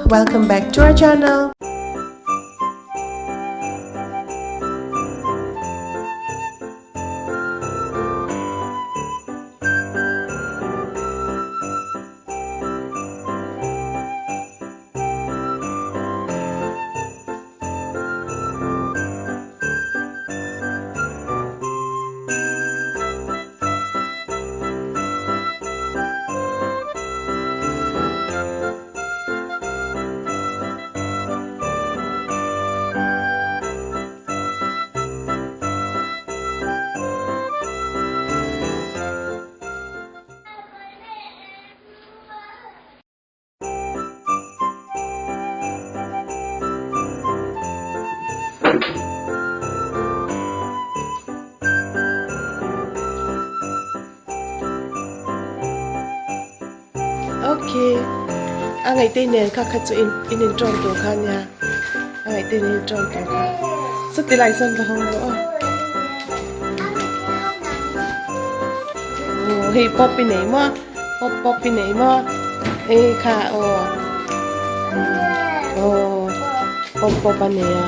Welcome back to our channel. Okay. A ngaihte nen kha kha chu in in in tawng tur kha nia. A ngaihte nen in tawng tur kha. Chuti lai sawn va hawng rawh aw. Aw hei pop i nei maw? Pop pop i nei maw? Ei kha aw. Aw pop pop a nei a.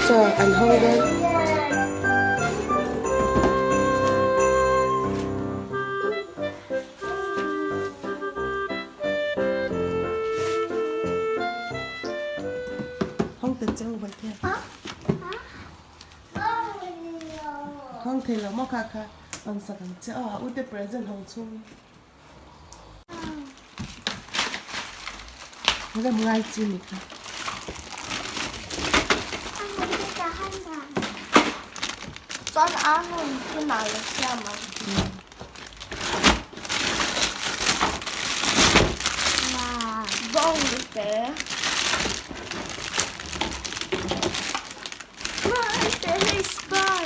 Chaw an hawng dawn. Hawng ta cheu bai te. Hawng thei lo maw kha kha rawn sak ang che aw a ute present hawng chhung. Rem ngai chi ni kha. Chuan a hmun chu Malaysia mai. Bawng te. Hei spy.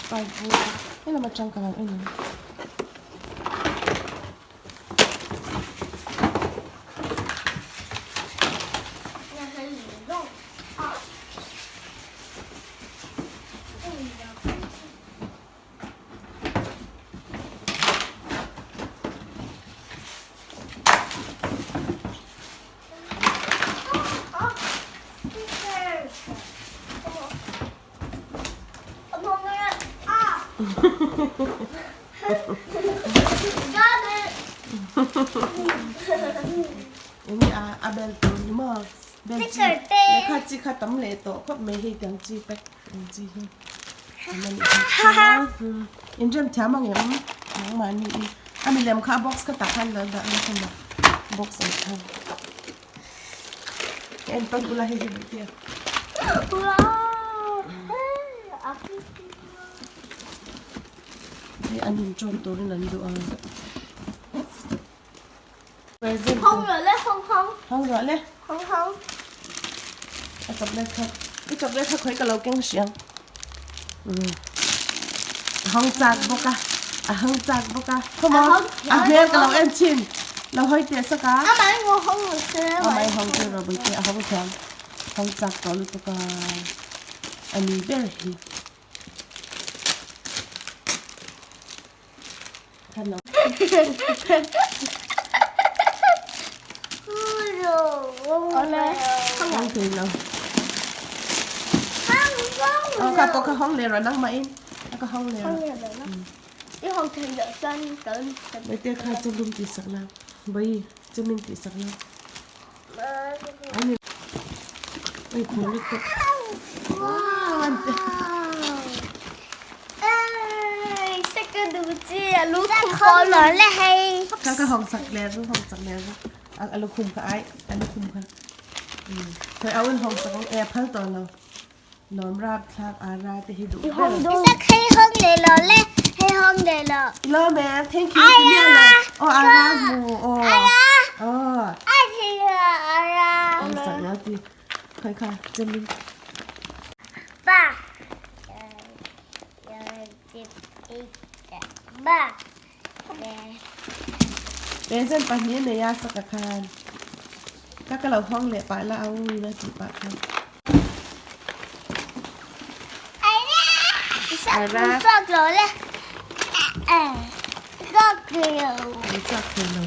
Spy bu. Hei lam atang ka lo en ang. Eng a a bel tur ni maw bel chi lehkha chi kha tam leh tawh khawp mai hei tiang chi te ang chi hi inrem thiam ang em nangmahni in a milem kha a box kha tah khan lo dah nasa maw box ang khan. En tawn ula hei hi duh te. Hei an in ṭawm turin an duh a. Present. Hawng rawh le hawng hawng. Hawng rawh le. Hawng hawng. A chocolate kha. I chocolate kha khawi ka lo keng hriang. Hawng chak bawk a. A hawng chak bawk a. Come on. A hmel ka lo en chhin. Lo hawi teh sak a. A mai ngo hawng rawh se. A mai hawng te rawh bawihtei a hawng thiam. Hawng chak tawh lutuk a. A ni ber hi. Khan lo. Hawng thei lo. Ờ, kha pawh kha hawng leh rawh nangmah in. A ka hawng leh rawh. I hawng thei loh chuan kan Bawihtei kha chu lum tih sak la. Bawi chu min tih sak la. Ani. Oi khur lutuk. Wow an te. Kha ka hawng sak leh ru hawng sak leh ru. A lukhum kha ai a lukhum kha. Khoi au in hawng sak ang e phal tawh lo. Nuam rap thlak a ra te hi duh ber. Isak hei hawng leh lo le hei hawng leh lo. Lo ma'am thank you ti miah lo. Aw a ra hmu aw. Aw. A thi a ra. Hawng sak lo ti. Khoi kha chemin. Ba. Ba. Present pahnih nei a saka khan ka ka lo hawng leh pah la au in a tih pah khan. Ara. chhuak thei lo. Ei chhuak thei lo.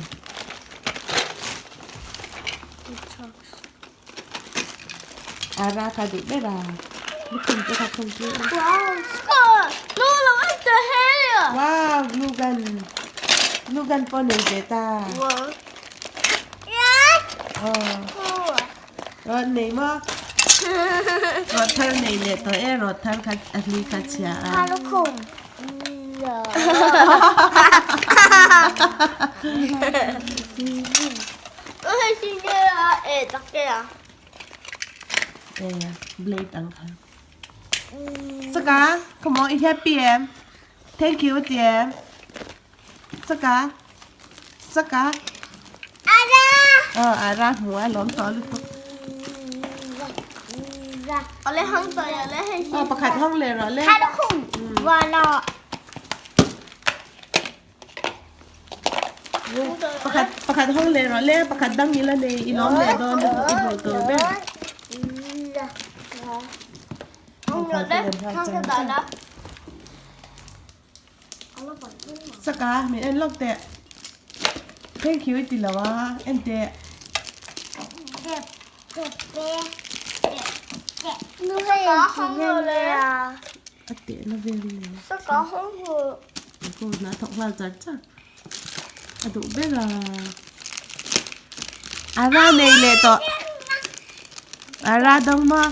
Ara kha duh ber a. Lukhum te kha khum chu. Wow, score! No, lo en ta hei a. Wow, glue gun. Glue gun pawh nei ve ta. Wow. Oh. Rod nei maw? Rod thar nei leh tawh e, rod thar kha a hli kha chhia a. Kha lukhum. E blade ang kha. Saka, come on, i happy em? Thank you ti em? Saka, saka. Ara! Ờ, ara hmu a lawm tawh lutuk. Ờ, pakhat hawng leh rawh le. Kha lukhum. Wala. Pakhat pakhat hawng leh rawh le, pakhat dang ila nei i lawm leh dawn lutuk i hmuh tur ber. Saka min en lawk teh. Thank you i ti lo a, en teh. A tehna vel hi nia. Khaw hna thawk nghal char char. A duh ber a. Ara nei leh tawh. Ara dang maw.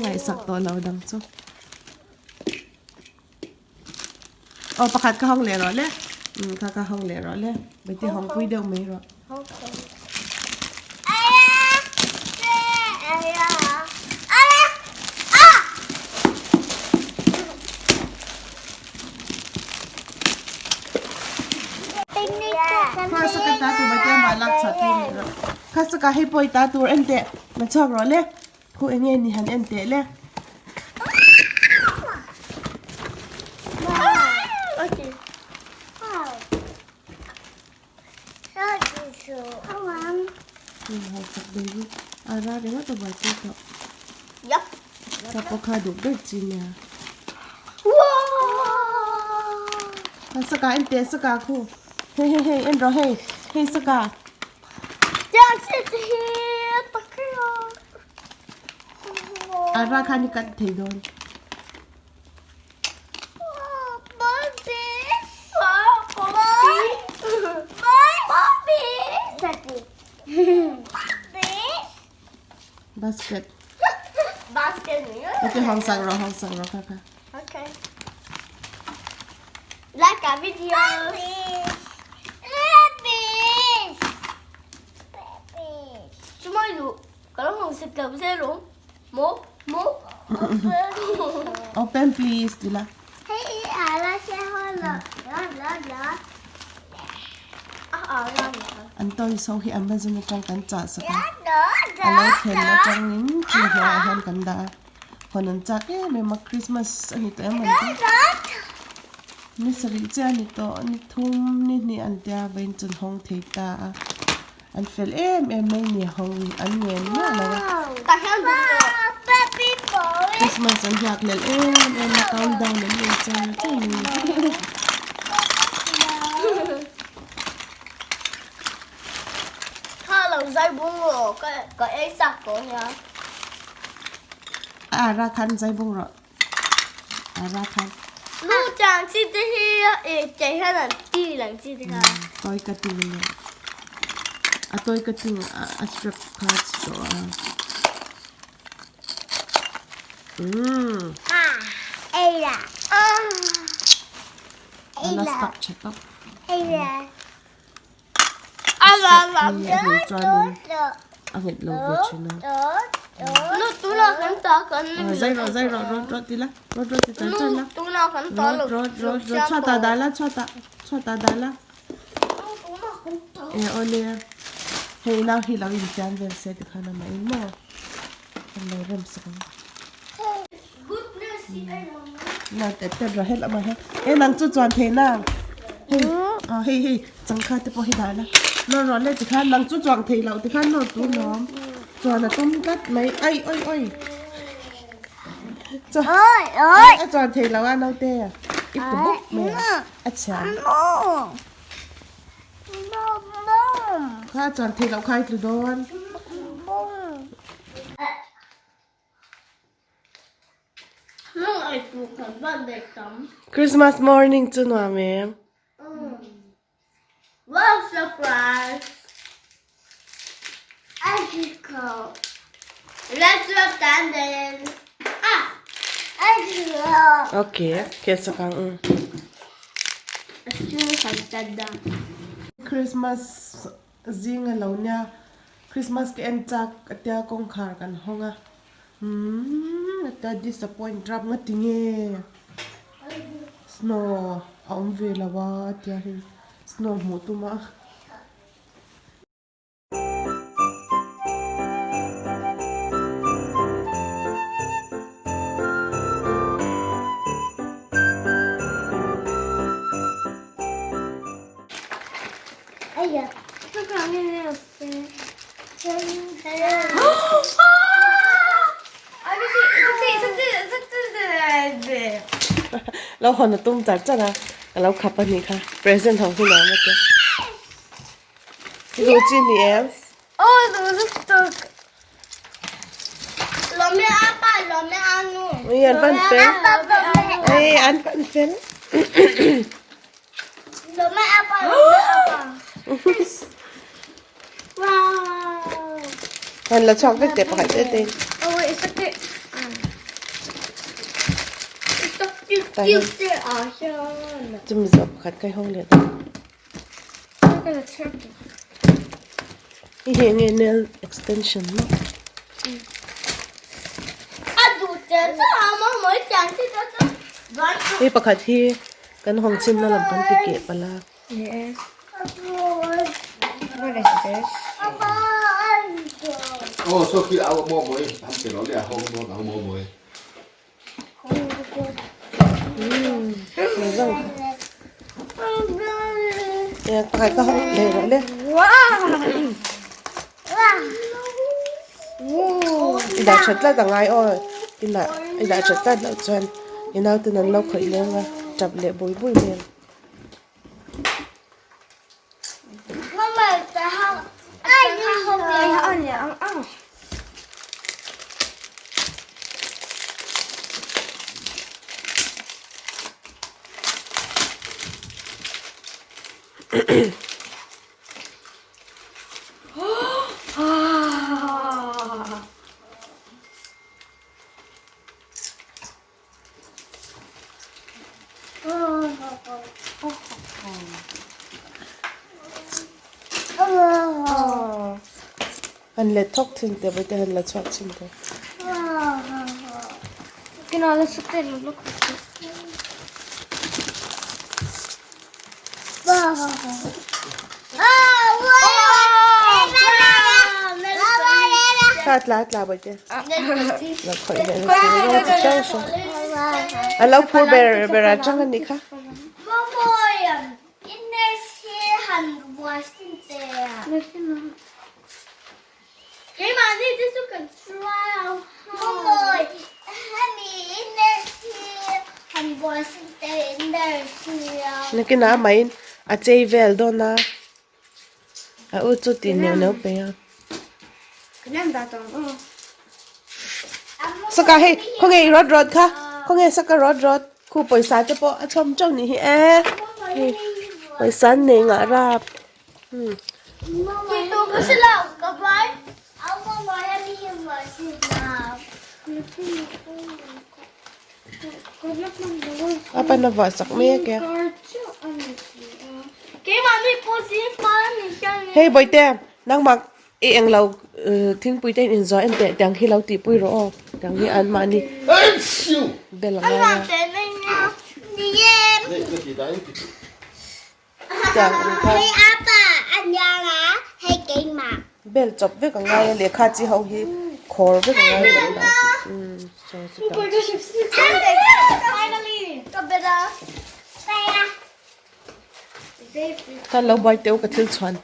Ngaihsak tawh lo dang chu. Aw pakhat ka hawng leh rawh le. Umm kha ka hawng leh rawh le. Bete hawng pui deuh mai rawh. Kha saka ta tur bete amah lak chhuah tir leh rawh. Kha saka hei pawh i ta tur en teh. La chhuak rawh le. Khu eng nge ni han en teh le. A ra ringawt a buaipui tawh. Ka pawh kha duh ber chi nia. Saka en teh saka khu. Hei hei hei en rawh hei. Hei saka. A ra khan i cut thei dawn. Basket. Okay, hong sang rawh, hong sang rawh kha kha. Okay. Like our video. Open please ti la. An toys ho hi Amazon atang kan chah sak a. A lo thlen atangin chi hnuaiah hian kan dah a. Hawn an chak em em a Christmas a ni tawh em an ti. Ni sarih chiah a ni tawh ni thum ni hnih an tia vawiin chu an hawng thei ta a. An fel em em mai ni hawng an ngen miah lo a. Christmas an hiak lel em em a countdown an nei char char mai. A ra khan zai bung rawh. A ra khan. Toy cutting a nia. A toy cutting a strap kha a chhi tawh a. Umm. A la stuck tha tawp. A strap hi a hmuh chuanin a nghet lo ve thin a. Zai rawh zai rawh rawt rawt ila rawt rawt ti char char la rawt rawt rawt rawt chhuatah dah la chhuatah chhuatah dah la e awle hei nau hi lo infiam vel se tikhan amah in maw an lo rem sak ang. Na te te rawh helam ah hian e nang chu chuan thei na hei ah hei hei changkha te pawh hi dah la nawr rawh le tikhan nang chu chuang thei loh tikhan nawr tur lawm chuan a tum tlat mai ai oi oi. A chuan thei lo a naute. I tlu bawk mai a. A chhia. Kha a chuan thei loh kha i tlu dawn. Christmas morning chu nuam em? What surprise! Icicle. Let's look and then. Ah! Icicle. Okay, ke sakang. Mm. As soon as I said that. Christmas zinga lo nia Christmas ka en chak atia kawngkhar kan hawng a umm atia disappoint rap nga ti nge snow a awm ve lo a atia hei snow hmuh tum a. Lo hawn a tum char char a, ka lo khap a nih kha, present ho hi nuam a tia. I duh chi ni em? Ui an pan fel. Ui an pan fel. Han la chhuak vek teh pakhat te te. Chumi zawh pakhat kai hawng leh dawn. I hei nge nail extension maw? Hei pakhat hi kan hawng chinna lam kan ti keh palh a. Pakhat ka hawng leh rawh le. I dah that tlat angai aw inah i dah that tlat loh chuan i nauten an lo khawih leng a tap leh bui bui vel. Han let thawk thin teh vawi te han la chhuak thin teh. Kha tla tla vawi te. La khawih leh nasa rawng chi hrang hrang. A lo phur ber ber a chang a nih kha. Nakinah amah in a chei vel dawn a. A u chu tih neuh neuh pei a. Saka hei khawnge i rawt rawt kha khawnge saka rawt rawt khu pawisa te pawh a chhawm teuh nih hi e hei pawisa an nei ngah rap umm. A pan a vuah sak mek e. Hei bawihte nangmah i englo thingpui te in inzawh em teh tiang hi lo tihpui rawh aw tiang hi an mahni bel a ngai a. Tiang ang kha bel chawp vek a ngai a lehkha chi ho hi khawr vek a ngai a umm saw chutah. Khan lo buai teh u ka thil chhuan.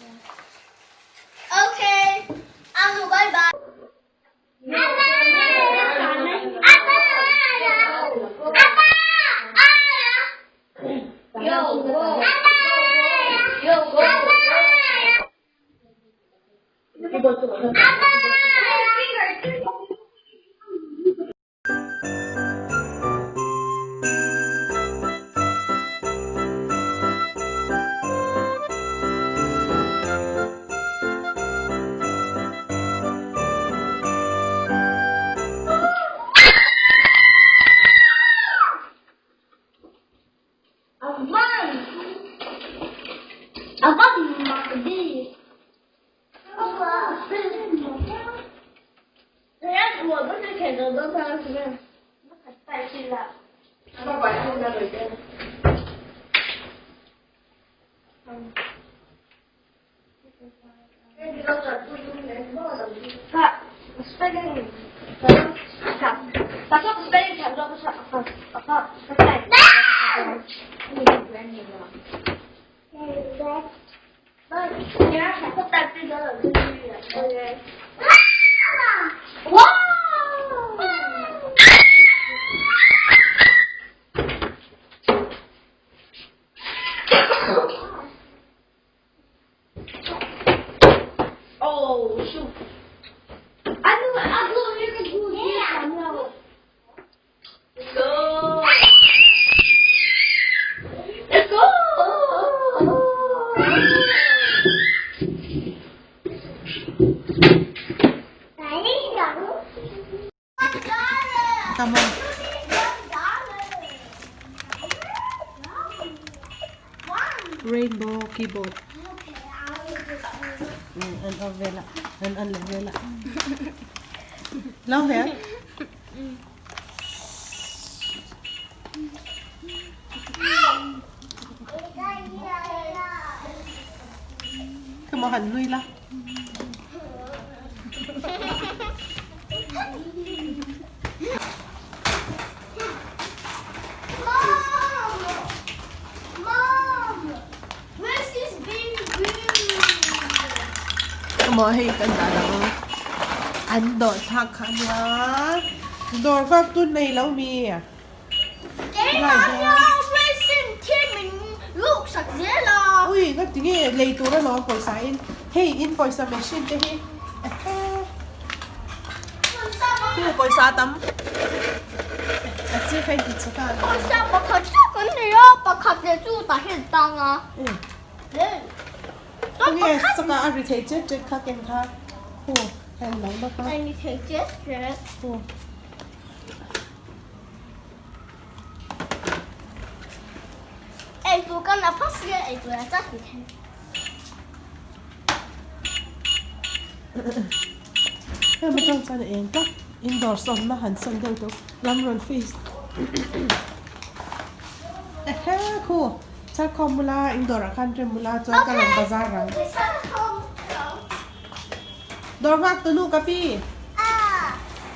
Come on. Rainbow keyboard. An off vel a, an on leh vel a. Lo ve. Come on, han nui la. Maw hei kan dah lo an dawh thlak kha ania dawr vak tu nei lo mi ui ka ti nge lei tur alawm pawisa in hei in pawisa machine te hi Khu pawisa a tam a chi kha in ti chhe ta a ni. Pawisa pakhat chiah kan nei a, pakhat leh chu tah hian a tang a. Khawnge saka a ri thei chet chet kha ken kha khu a en dang bawk a. A ri thei chet chet. Khu. Ei tur kan la phawt sia ei tur a chak ti thei. Hemi atang chuan a eng tlat indoor sawn na han sawn deuh tawh lam rawn face ehe khu char khawm bula indoor ah khan rem bula chuan ka rawn bazar ang dawr nghak tunu ka pi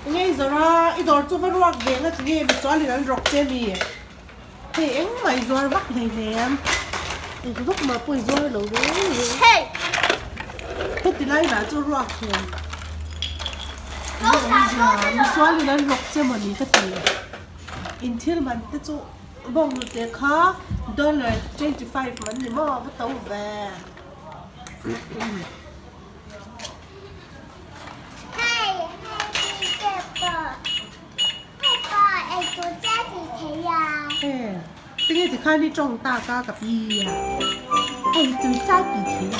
enge i zawrh a i dawr chu va ruak ve nga tinge misualin an rawk che mi. Hei engmah i zuar vak hleihnem eng vak mah pawh i zuar lo reng reng. Hei! Heti lai lah chu ruak hian enge awmzia misualin an rawk che mawni ka ti. In thil man te chu bawnghnute kha dollar 25 man ni maw va to ve. Hei! Hei ti pawh. Tinge tikhan i tawng tak a ka pi a, ei tui chai ti thei a.